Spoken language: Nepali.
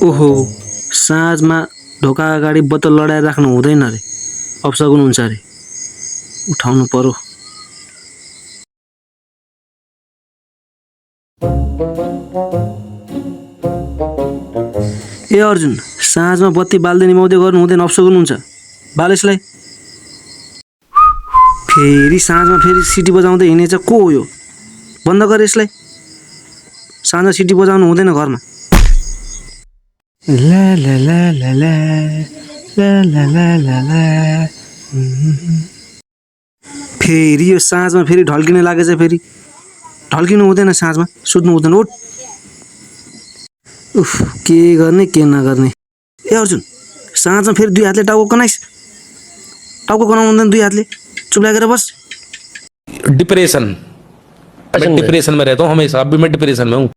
ओहो, साँझमा ढोका अगाडि बोतल लडाएर राख्नु हुँदैन रे, अपसगुन हुन्छ अरे। उठाउनु पर्यो। ए अर्जुन, साँझमा बत्ती बाल्दै निभाउँदै गर्नु हुँदैन, अपसगुन हुन्छ। बाल यसलाई। फेरि साँझमा फेरि सिटी बजाउँदै हिँडेछ, को हो यो? बन्द गर यसलाई। साँझ सिटी बजाउनु हुँदैन घरमा। ला ला ला ला ला ला ला ला ला ला। फेरि यो साँझमा फेरि ढल्किन लागेछ। फेरि ढल्किनु हुँदैन साँझमा, सुत्नु हुँदैन। उठ। उफ, के गर्ने के नगर्ने। ए अर्जुन, साँझमा फेरि दुई हातले टाउको कनाइस। टाउको कनाउनु हुँदैन दुई हातले, चुप लागेर बस। डिप्रेशन, मैं डिप्रेशन में रहता हूँ हमेशा, अभी मैं डिप्रेशन में हूँ।